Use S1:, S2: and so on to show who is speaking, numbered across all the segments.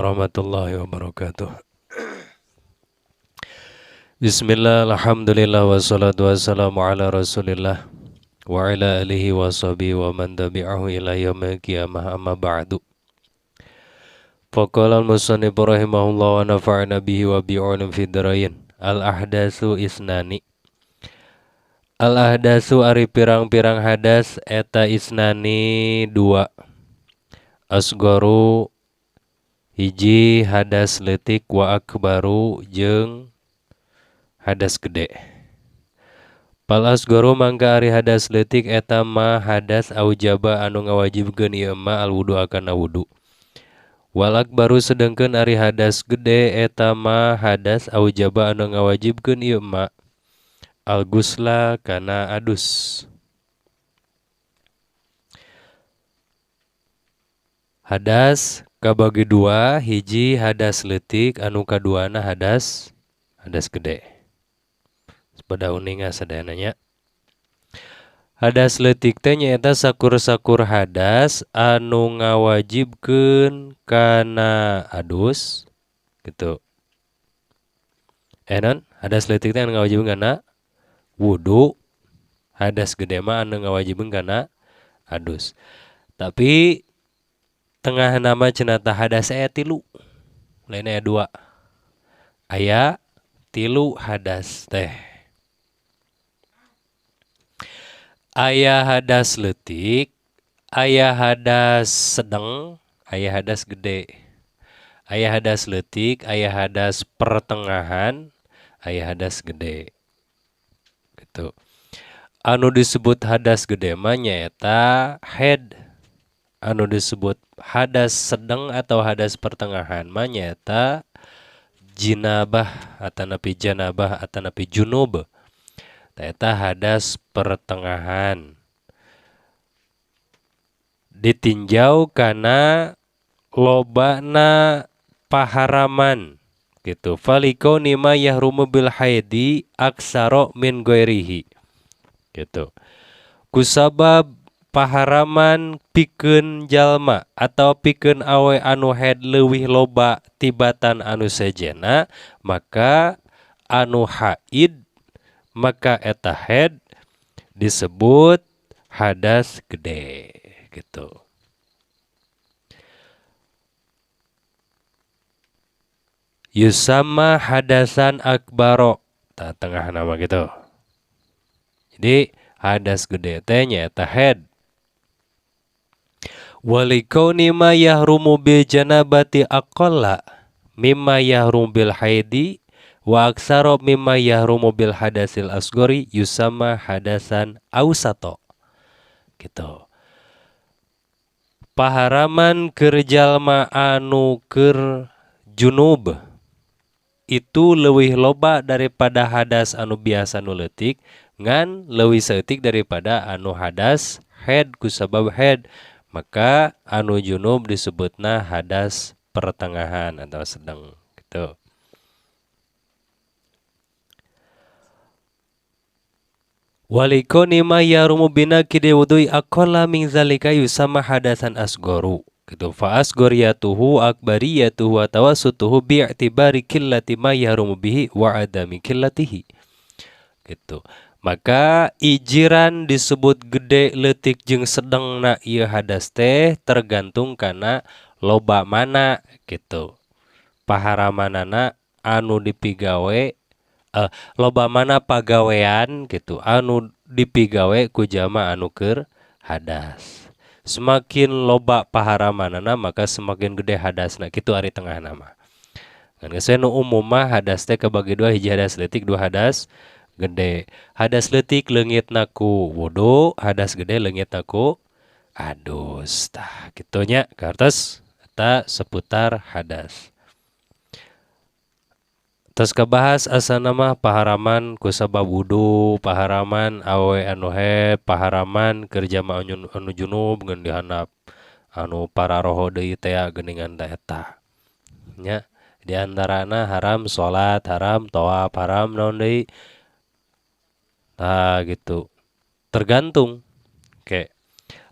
S1: Warahmatullahi wabarakatuh. Bismillah, alhamdulillah, wassalatu wassalamu ala rasulillah wa ala alihi wa sahbihi wa man tabi'ahu ila yaumil qiyamah, amma ba'du. Faqala al-musannif rahimahullah wa nafa'ana bihi wa bi'ulum fid dharain. Al-ahdatsu isnani. Al-ahdatsu ari pirang-pirang hadas eta isnani dua. Asgharu hiji hadas leutik wa akbaru jeung hadas gede. Fal asgharu mangka ari hadas leutik eta ma hadas aujaba anu ngawajibkeun ieu ma al wudu akana wudu. Wal akbaru sedengkeun ari hadas gede eta ma hadas aujaba anu ngawajibkeun ieu ma al gusla kana adus. Hadas kabagi dua, hiji hadas leutik anu kaduana hadas gede. Pada uninga sadayana nya. Hadas leutik teh nyaeta sakur-sakur hadas anu ngawajibkeun kana adus gitu. Non hadas leutik teh anu ngawajibkeun kana wudu, hadas gede mah anu ngawajibkeun kana adus. Tapi tengah nama cenata hadas aya tilu, lain aya dua. Aya tilu hadas teh. Aya hadas leutik, aya hadas sedeng, aya hadas gede. Aya hadas leutik, aya hadas pertengahan, aya hadas gede. Gitu. Anu disebut hadas gede mah nyaeta head. Anu disebut hadas sedeng atau hadas pertengahan mah nyaeta jinabah atanapi janabah atanapi junub. Eta hadas pertengahan. Ditinjau kana lobana paharaman gitu. Falikoni ma yahrumu bil haidi aksaro min ghairihi. Gitu. Kusabab paharaman pikeun jalma atau pikeun awe anu haid leuwih loba tibatan anu sejena, maka anu haid maka eta haid disebut hadas gede gitu. Yusama hadasan akbaro, ta tengah nama gitu. Jadi hadas gede teh nyaeta haid. Walikauni ma yahrumu bil janabati aqalla mimma yahrumu bil haidi wa aksaro mimma yahrumu bil hadasil asgori yusama hadasan ausato. Gitu. Paharaman keur jalma anu keur junub itu leuwih loba daripada hadas anu biasa nu leutik, ngan leuwih saeutik daripada anu hadas haid kusabab haid. Maka anu junub disebutna hadas pertengahan atau sedang gitu. Walikoni ma yarumu bina kide wudui aqalla min zalika yusama hadasan asgoru gitu. Fa asgoriyatuhu akbariyatuhu wa tawassutuhu bi'tibari qillati ma yarumu bihi wa adami qillatihi gitu. Maka ijiran disebut gede leutik jeung sedengna ieu hadas teh tergantung kana loba mana gitu. Paharamanana anu dipigawe loba mana pagawean gitu anu dipigawe ku jama anu keur hadas. Semakin loba paharamanana maka semakin gede hadasna kitu ari tengahna mah. Ngan geus nu umum mah hadas teh kabagi dua, hiji hadas leutik, dua hadas gede. Hadas leutik leungitna ku wudu, hadas gede leungitna ku adus. Tah kitu nya kartos eta seputar hadas. Terus kabahas asana mah paharaman ku sabab wudu, paharaman awe anu haid, paharaman keur jama anu junub ngan dihandap anu pararoho deui teh geuningan teh eta. Nya di antarana haram salat, haram tawaf, haram naon deui. Nah gitu. Tergantung. Oke.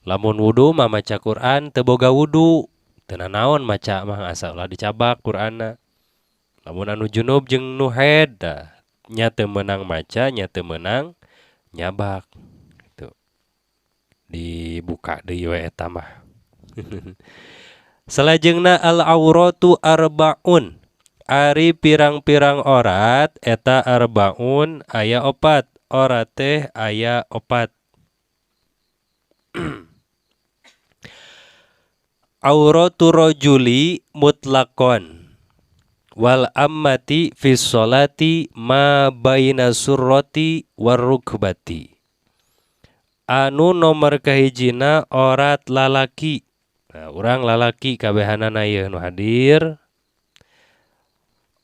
S1: Lamun wudu mah maca Quran teu boga wudu. Teu nanaon maca mah asa ulah dicabak Qur'anna. Lamun anu junub jeung nu haid tah nya teu meunang maca nya teu meunang nyabak gitu. Dibuka deui we eta mah. Salajengna al auratu arbaun. Ari pirang-pirang orat eta arbaun aya opat. Orat teh aya opat. Auratu rajuli mutlaqon wal ammati fi sholati ma baina surrati warukbati. Anu nomor kahijina orat lalaki. Nah, urang lalaki kabehanana ieu nu hadir.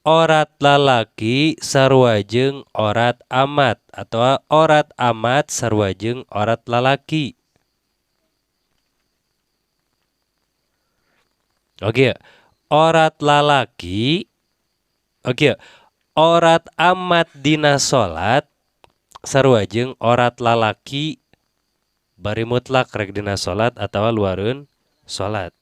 S1: Orat lalaki sarua jeung orat amat atau orat amat sarua jeung orat lalaki. Oke, orat lalaki. Oke, orat amat dina salat sarua jeung orat lalaki bari mutlak rek dina salat atawa luareun salat.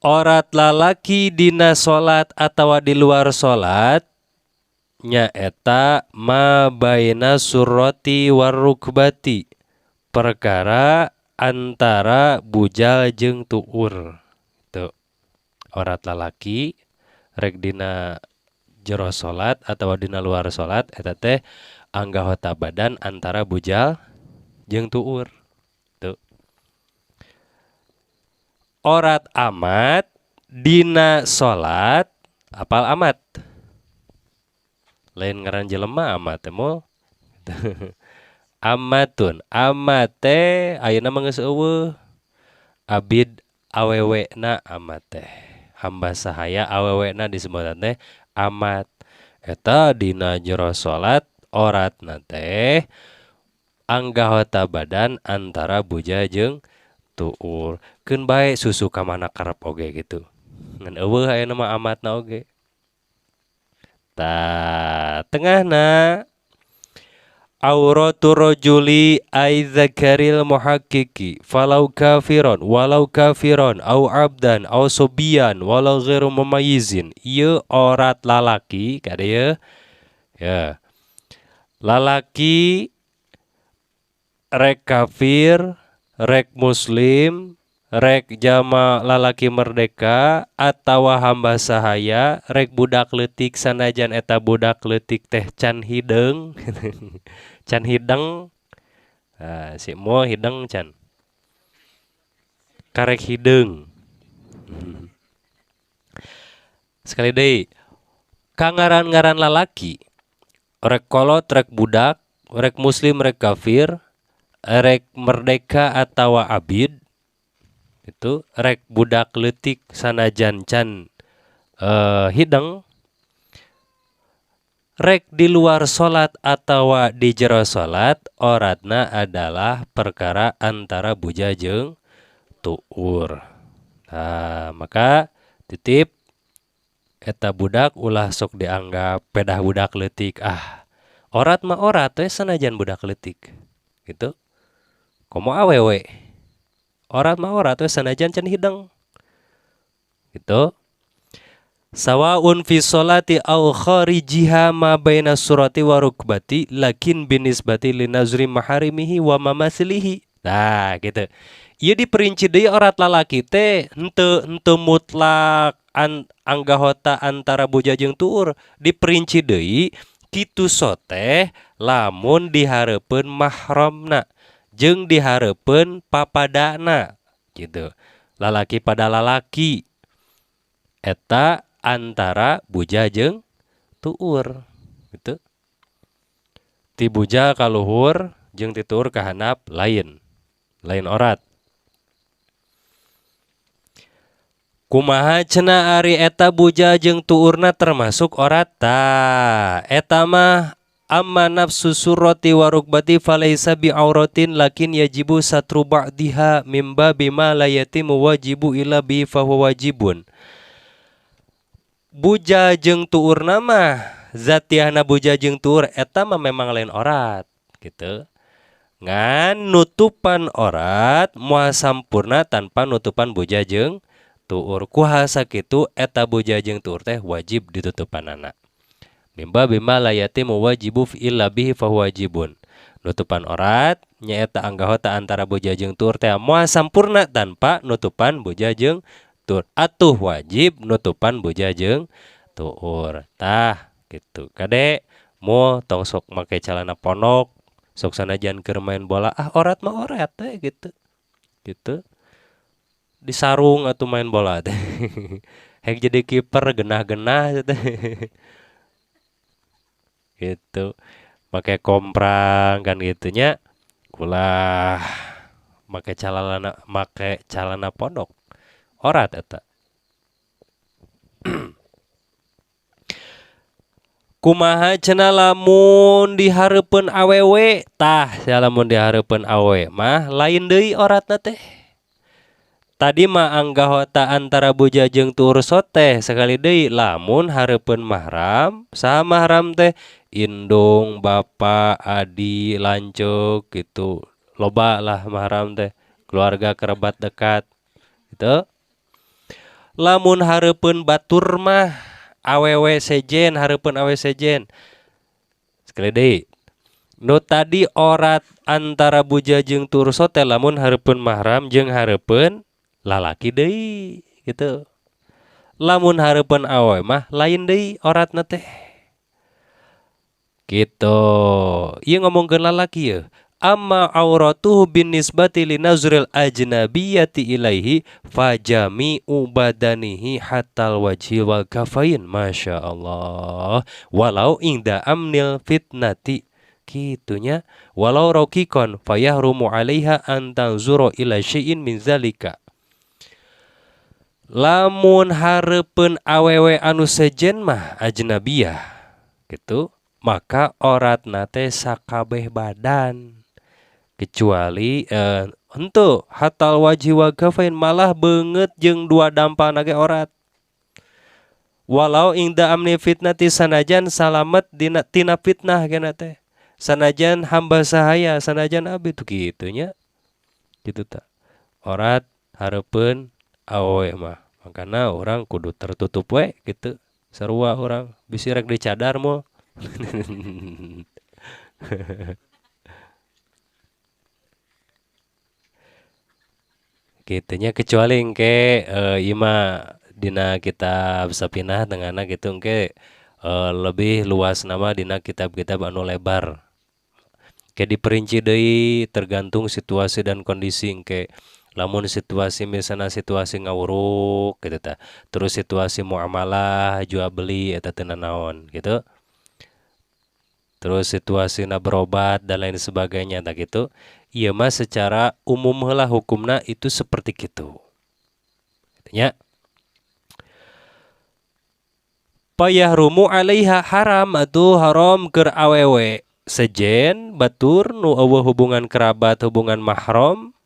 S1: Orat lalaki dina salat atawa di luar salat nyaeta ma baina surrati warukbati, perkara antara bujal jeung tuur. Tuh. Orat lalaki rek dina jero salat atawa dina luar salat eta teh anggahota badan antara bujal jeung tuur. Tuh. Orat amat dina salat apal amat. Lain ngaran jelema amat teh mul. Amatun, amate ayeuna mah geus eueuh. Abid awewena amat teh. Hamba sahaya awewena disebutna teh amat. Eta dina jero salat oratna teh anggahota badan antara buja jeung tuur. Keun bae susu ka mana karep oge gitu. Ngan eueuh ayeuna mah amatna oge. Tah, tengahna auratu rajuli ay dzakaril muhaqqiqi falau kafiron walau kafiron au abdan au sobian walau ghairu mumayyizin. Ieu orat lalaki kade ye. Ya. Lalaki rek kafir, rek muslim, rek jama lalaki merdeka atawa hamba sahaya, rek budak leutik sanajan eta budak leutik teh can hideung. Can hideng. Nah, si mo hideng can. Karek hideung. Sekali deui, kangaran-ngaran lalaki, rek kolot, rek budak, rek muslim, rek kafir, rek merdeka atawa abid, itu rek budak leutik sanajan can hideng, rek di luar salat atawa di jero salat, oratna adalah perkara antara buja jeung tuur. Nah, maka titip eta budak ulah sok dianggap pedah budak leutik. Ah, orat mah orat we sanajan budak leutik. Gitu. Komo awewe. Orat mah orat we sanajan can hideng. Gitu. Sawaun fi sholati aw kharijiha ma baina surati wa rukbati lakin binisbati linazri maharimihi wa mamaslihi. Nah, gitu. Ieu diperinci deui orat lalaki teh henteu mutlak anggahota antara buja jeung tuur, diperinci deui kitu soteh lamun dihareupeun mahramna jeung dihareupeun papadana gitu. Lalaki pada lalaki eta antara buja jeung tuur gitu. Ti buja ka luhur jeung ti tuur ka handap lain. Lain orat. Kumaha cenah ari eta buja jeung tuurna termasuk orat? Tah, eta mah amma nafsu surrati wa rukbati falaisa bi auratin lakin yajibu satru ba'diha mim babi ma la yatimu wajibu illa bi fa huwa wajibun. Buja jeung tuurna mah zatiahna boja jeung tuur eta mah memang lain orat gitu. Ngan nutupan orat moal sampurna tanpa nutupan boja jeung tuur. Kuha sakitu eta boja jeung tuur teh wajib ditutupanana. Mimba bima la yatimu wajibu illa bihi fahuwa wajibun. Nutupan orat nyaeta anggahota antara boja jeung tuur teh moal sampurna tanpa nutupan boja jeung tuur. Atuh wajib nutupan boja jeung tuur. Tah gitu. Kade mo tong sok make calana pondok, sok sanajan keur main bola, ah orat mah orat teh gitu. Gitu. Di sarung atuh main bola teh. Hek jadi kiper genah-genah teh. Gitu. Make komprang kan gitunya. Ulah make calana pondok. Orat eta. Kumaha cenah lamun dihareupeun awewe? Tah, lamun dihareupeun awewe mah lain deui oratna teh. Tadi mah anggahota antara boja jeung tuur soteh sekali deui lamun hareupeun mahram, saha mahram teh indung, bapa, adi, lanceuk gitu. Loba lah mahram teh, keluarga kerabat dekat gitu. Lamun hareupeun batur mah awewe sejen, hareupeun awewe sejen. Sekali deui. Nu tadi orat antara boja jeung tuur soteh lamun hareupeun mahram jeung hareupeun lalaki deui gitu. Lamun hareupeun awewe mah lain deui oratna teh. Gitu. Ieu ngomongkeun lalaki yeuh. Amma auratuhu bin nisbati li nazril ajnabiyati ilaihi fajami'u badanihi hatal wajhi wal kafain. Masya Allah. Walau inda amnil fitnati. Kitunya. Walau rokikon fayahrumu alaiha an tanzura ila syai'in min zalika. Lamun hareupeun awewe anu sejen mah ajnabiyah gitu, maka oratna teh sakabeh badan kecuali henteu hatal wajhi wa kafain, malah beungeut jeung dua dampalna ge orat. Walau ingda amni fitnati, sanajan salamet dina tina fitnah kena teh, sanajan hamba sahaya, sanajan abdi tuh gitunya gitu ta. Orat hareupeun awewe mah, makana orang kudu tertutup we gitu, sarua orang bisi rek dicadar mo. Gitunya kecuali engke ima dina kitab Sapinah tengahna gitu engke lebih luas nama dina kitab-kitab anu lebar. Ke diperinci deui tergantung situasi dan kondisi engke. Lamun situasi misalnya situasi ngawuruk gitu ta. Terus situasi muamalah jual beli eta teu nanaon gitu. Terus situasi na berobat dan lain sebagainya tak gitu. Ieu mah secara umum heula hukumna itu seperti kitu. Nya. Payahrumu alaiha haram atuh haram keur awewe sejen batur nu eueuh hubungan kerabat hubungan mahram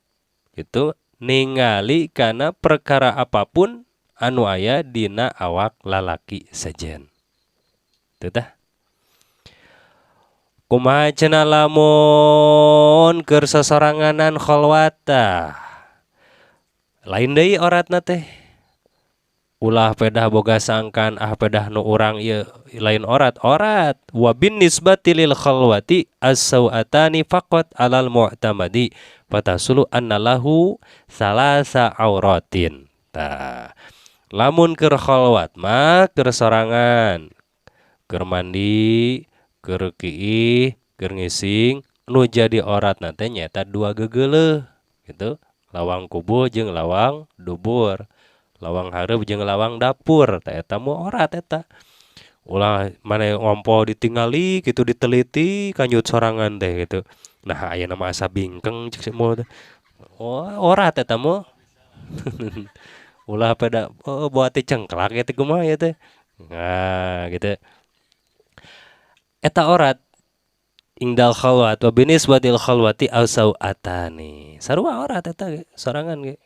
S1: gitu ningali kana perkara apapun anu aya dina awak lalaki sejen. Teu tah. Kumaha cenah lamun keur sasoranganan kholwat tah. Lain deui oratna teh. Ulah pedah boga sangkan ah pedah nu urang ieu lain orat orat. Wa bin nisbati lil khalwati as-sawatani faqat alal mu'tamadi fatasulu anna lahu salasa auratin. Tah. Lamun keur khalwat mah keur sorangan, keur mandi, keur kiih, keur ngising, nu jadi oratna teh nyaeta dua gegeuleuh gitu. Lawang kubuh jeung lawang dubur. Lawang hareup jeung lawang dapur, tah eta mah orat eta. Ulah mane ngompo ditingali gitu diteliti kanjut sorangan teh gitu. Nah ayeuna mah asa bingkeng cek si mul teh. Oh, orat eta mah. Ulah pada oh, buat cengklak gitu kumaha ya teh. Nah, gitu. Eta orat ingdal khalwat wa binisbatil khalwati aw sawatani. Sarua orat eta ge sorangan ge.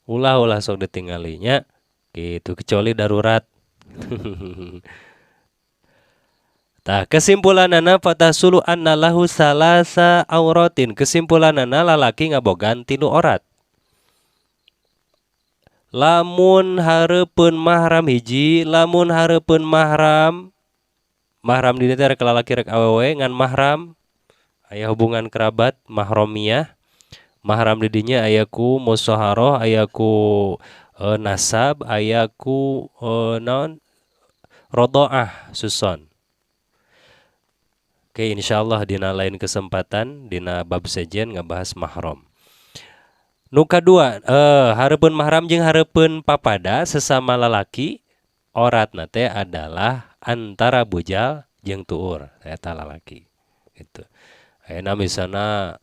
S1: Ulah-ulah sok ditinggalinya gitu kecuali darurat. Tah kesimpulanana fatasulu anna lahu salasa auratin. Kesimpulanana lalaki ngabogaan 3 orat. Lamun hareupeun mahram hiji, lamun hareupeun mahram, mahram di dieu teh rek lalaki rek awewe ngan mahram aya hubungan kerabat mahromiyah. Mahram di dinya aya ku musaharah, aya ku nasab, aya ku naon rodoah suson. Oke, insyaallah dina lain kesempatan dina bab sejen ngabahas mahram. Nu kadua, hareupeun mahram jeung hareupeun papada sesama lalaki oratna teh adalah antara bujal jeung tuur eta lalaki gitu. Ayeuna misalna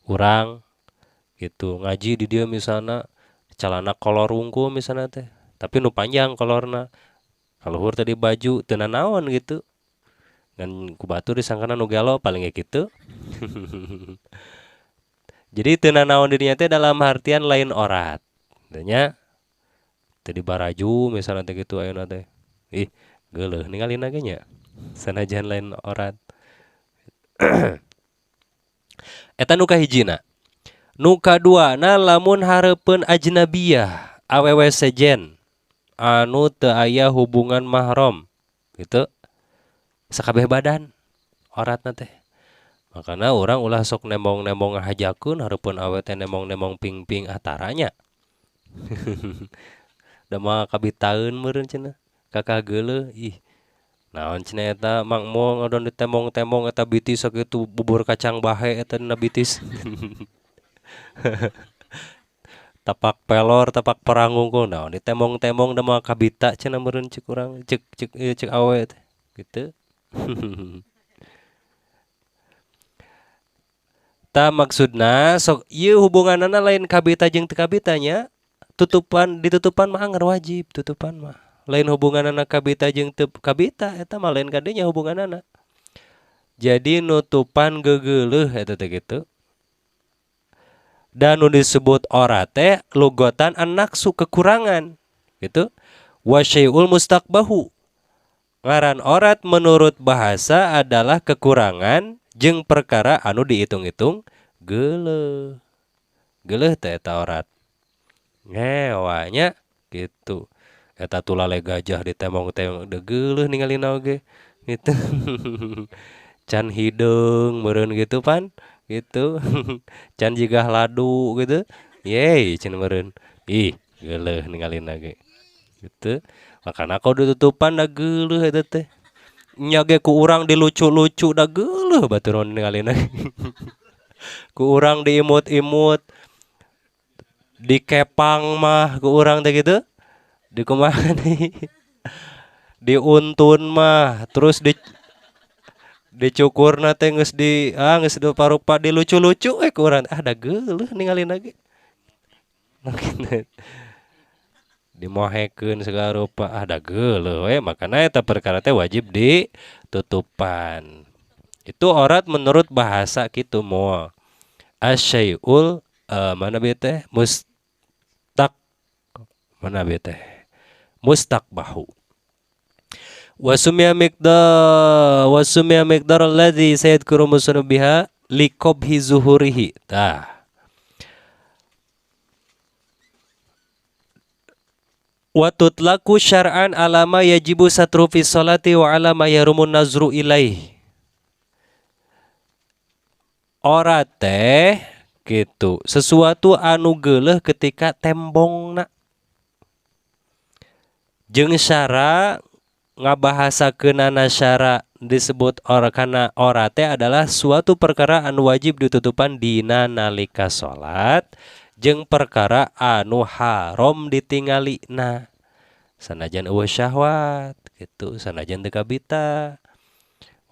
S1: urang gitu ngaji di dieu misalna calana kolor wungkul misalna teh, tapi nu panjang kolorna kaluhur teh di baju teu nanaon gitu. Ngan ku batur disangkana nu gelo paling ge kitu. Jadi teu nanaon di dinya teh dalam artian lain orat. Teu nya teu dibaraju misalna teh kitu ayeuna teh. Ih, geuleuh ningalina ge nya. Sanajan lain orat. Eta nu kahijina. Nu kaduana lamun hareupeun ajnabiyah, awewe sejen anu teu aya hubungan mahram gitu. Sakabeh badan oratna teh. Makana urang ulah sok nembong-nembong ngahajakeun hareupeun awe teh nembong-nembong ping-ping ataranya. Da mah kabitaeun meureun cenah. Kakah geuleuh ih. Naon cenah eta Mang Mo ngadon ditembong-tembong eta bitis sakitu bubur kacang bahe eta dina bitis. Tapak pelor, tapak perang unggul naon ditembong-tembong da mah kabita cenah meureun cek urang, cek cek ieu cek awe teh gitu. Ta maksudna sok ieu hubunganana lain kabita jeung teu kabitanya, tutupan ditutupan mah anger wajib tutupan mah. Lain hubunganana kabita jeung teu kabita eta mah lain kadenya hubunganana. Jadi nutupan gegeuleuh eta teh kitu. Dan nu disebut ora teh lugotan an-naqsu kekurangan gitu. Wa syai'ul mustaqbahu. Ngaran orat menurut bahasa adalah kekurangan jeung perkara anu dihitung-hitung geuleuh. Geuleuh teh eta orat. Ngewanya gitu. Eta tulale gajah ditembong-tembong geuleuh ningalina oge gitu. Can hideung meureun gitu pan gitu. Can jigah ladu gitu. Yeay cenah meureun. Ih, geuleuh ningalina ge. Gitu. Makana kau ditutupan da geuleuh eta teh. Nya ge ku urang dilucu-lucu da geuleuh baturan ningalina. Ku urang diimut-imut, dikepang mah ku urang teh gitu. Dikumaha deui. Diuntun mah terus dicukurna teh geus di geus rupa-rupa dilucu-lucu we ku urang. Ah da geuleuh ningalina ge. Dimohekeun segala rupa ah da geuleuh we, makana eta perkara teh wajib ditutupan. Itu aurat menurut bahasa kitu moal. Asyai'ul mana bieu teh mustaq mana bieu teh mustaqbahu. Wa sumya miqdar wa sumya miqdar alladzi sayadhkuru musannif biha liqabhi zuhurihi. Tah. Wa tutlaku syar'an ala ma yajibu satru fi sholati wa ala ma yarumun nazru ilaih. Ora teh gitu, sesuatu anu geuleuh ketika tembongna. Jeung syara ngabahasakeunana syara disebut ora kana ora teh adalah suatu perkara anu wajib ditutupan dina nalika salat jeung perkara anu haram ditingalina sanajan eueuh syahwat gitu, sanajan teu kabita.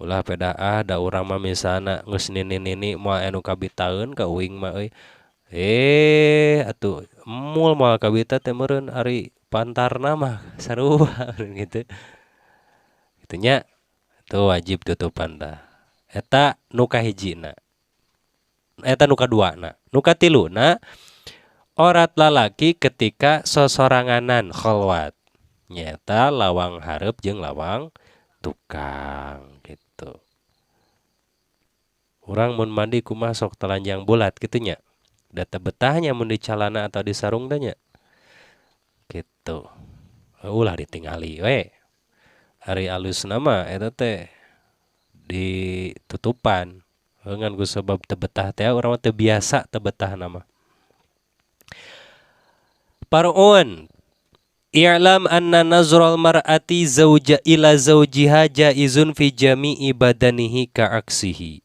S1: Ulah peda ah da urang mah misalna geus nini-nini moal anu kabitaeun ka uing mah euy. Atuh mul moal kabita teh meureun ari pantarna mah sarua gitu. Kitu nya itu wajib tutupan tah. Eta nu kahijina. Eta nu kaduana. Nu katiluna orat lalaki ketika sosoranganan kholwat. Nyata lawang hareup jeung lawang Tukang gitu. Urang mun mandi kumaha sok telanjang bulat kitu nya. Da teu betahnya mun di calana atau di sarung teh nya. Gitu. Ulah ditingali we. Ari alusna mah eta teh ditutupan. Ngan ku sebab teu betah teh urang mah teu biasa teu betahna mah. Parun i'lam anna nazral mar'ati zauja ila zaujiha jaizun fi jami'i badanihi ka'aksihi.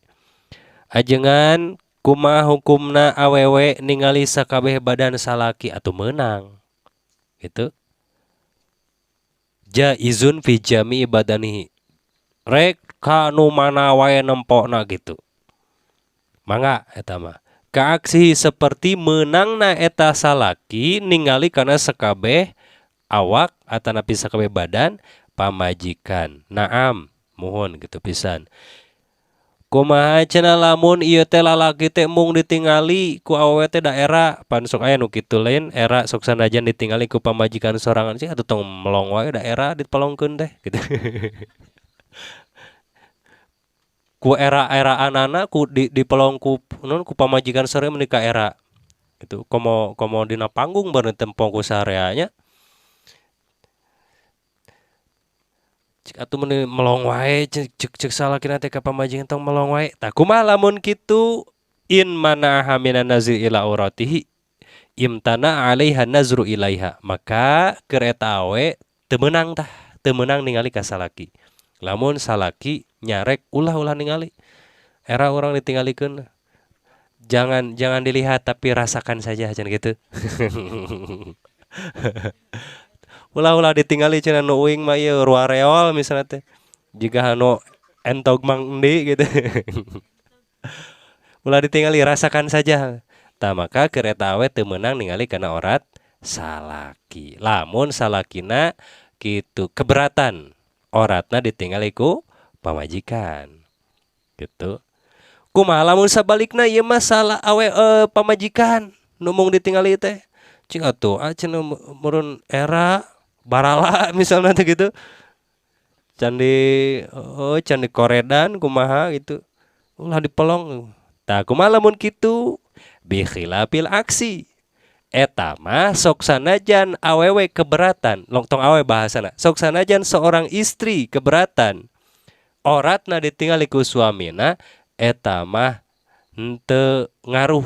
S1: Ajengan kumaha hukumna awewe ningali sakabeh badan salaki atuh meunang. Gitu. Jaizun fi jami'i badanihi. Rek ka nu mana wae nempokna gitu. Mangga eta mah. Kaaksi seperti menangna eta salaki ningali kana sakabeh awak atanapi sakabeh badan pamajikan. Naam, muhun gitu pisan. Kumaha cenah lamun ieu teh lalaki teh mung ditingali ku awewe teh da era pan sok aya nu kitu lain era sok sanajan ditingali ku pamajikan sorangan sih atuh tong melong wae da era dipelongkeun teh gitu. Ku era-eraanana ku dipelong ku non ku pamajikan sore meuni ka era gitu. Komo komo dina panggung baru tempong ku sareanya. Cik atuh meuni melong wae cek cek salakina teh ka pamajikan tong melong wae. Tah kumaha lamun kitu in manaha minan nazri ila auratihi imtana alaiha nazru ilaiha. Maka keur eta awe teu meunang tah, teu meunang ningali ka salaki. Lamun salaki nyarek ulah-ulah ningali. Era orang ditinggalikeun. Jangan jangan dilihat tapi rasakan saja cenah gitu. Ulah-ulah ditinggali cenah nu uing mah ieu ruareol misalnya teh. Jiga anu entog mang endi gitu. Ulah ditinggali rasakan saja. Tah maka keur eta awe teu meunang ningali kana orat salaki. Lamun salakina kitu keberatan oratna ditinggali ku pamajikan gitu. Kumaha lamun sabalikna ieu mah salah awe pamajikan nu mung ditingali teh. Cing atuh ah cenah meureun era barala misalna teh gitu. Candi oh candi koredan kumaha gitu. Ulah dipelong. Tah kumaha lamun kitu bi khilafil aksi. Eta mah sok sanajan awewe keberatan, tong awe bahasana. Sok sanajan seorang istri keberatan oratna ditingali ku suamina eta mah henteu ngaruh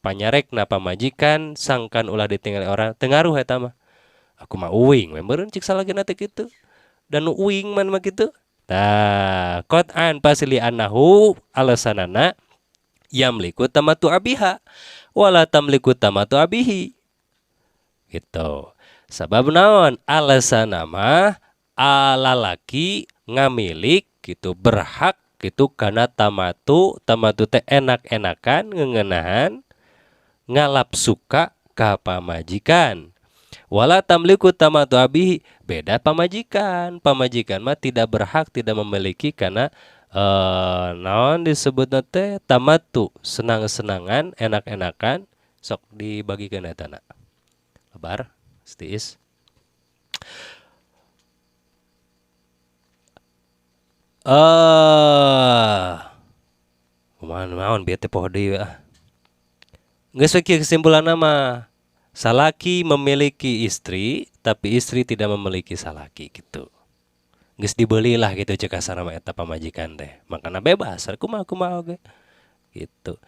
S1: panyarekna pamajikan sangkan ulah ditingali orang teu ngaruh eta mah. Aku mah uing we meureun cik salakina teh kitu. Dan nu uing man mah kitu. Tah qat'an pasili annahu alasanana yamliku tamatu abiha wala tamliku tamatu abihi. Gitu. Sabab naon alasana mah alalaki ngamilik gitu berhak gitu karena tamatu tamatu teh enak-enakan ngengenahan ngalap suka ka pamajikan. Wala tamliku tamatu abihi, beda pamajikan. Pamajikan mah tidak berhak, tidak memiliki karena naon disebutna teh tamatu, senang-senangan, enak-enakan, sok dibagikeun eta na. Lebar, stiis. Kumaha naon bieu teh poho deui ah. Geus we kieu kesimpulanna mah salaki memiliki istri tapi istri tidak memiliki salaki gitu. Geus dibeli lah gitu cek kasarna mah eta pamajikan teh. Makana bebas kumaha kumaha oge gitu.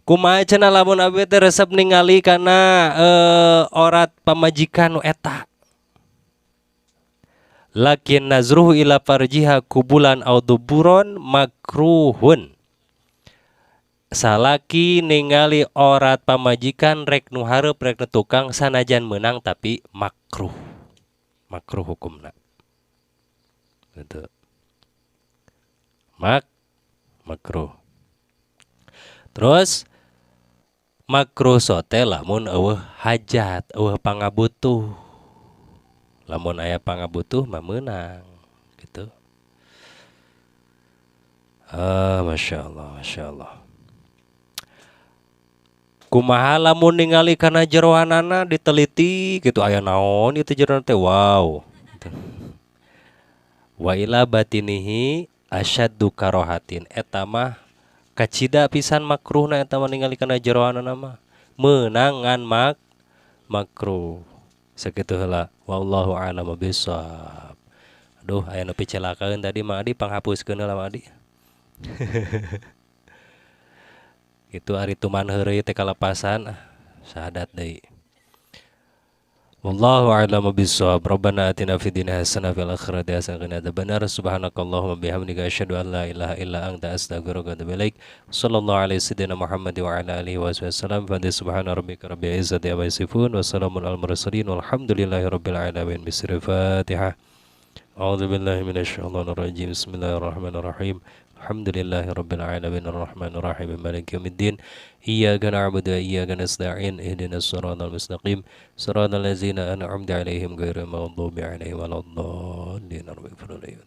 S1: Kumaha cenah lamun abi teh resep ningali kana orat pamajikan nu eta. Lakin nazruhu ila farjiha kubulan au duburon makruhun. Salaki ningali orat pamajikan rek nu hareup rek nu tukang sanajan meunang tapi makruh. Makruh hukumna. Gitu. Makruh. Terus makruh sote lamun eueuh hajat, eueuh pangabutuh. Lamun aya pangabutuh mah meunang gitu. Masya Allah, masya Allah. Kumaha lamun ningali kana jeroanana diteliti gitu aya naon itu jeroan teh wow. Gitu. Wa ila batinihi asyaddu karohatin eta mah kacida pisan makruhna eta mah ningali kana jeroanana mah meunang ngan makruh. Sakitu heula wallahu a'lam bishawab. Aduh aya nu picelakaeun tadi mah Adi panghapuskeun heula mah Adi. Itu ari tuman heureuy teh kalepasan syahadat deui. Wallahu a'lam bishawab. Rabbana atina fid dunya hasanah fil akhirati hasanah wa qina adzabannar. Subhanakallahumma bihamdika asyhadu an la ilaha illa anta astaghfiruka wa atubu ilaik. Sallallahu alaihi sayyidina Muhammad wa ala alihi wasallam. Fa subhana rabbika rabbil izzati amma yasifun wa salamun alal mursalin walhamdulillahi rabbil alamin. Bismillahir Fatihah. A'udzu billahi minasyaitonir rajim. Bismillahirrahmanirrahim. Alhamdulillahi rabbil alamin arrahmanir rahim maliki yaumiddin. Iyyaka na'budu wa iyyaka nasta'in ihdinas siratal mustaqim siratal ladzina an'amta 'alaihim ghairil maghdubi 'alaihim waladdallin. Rabbighfir li.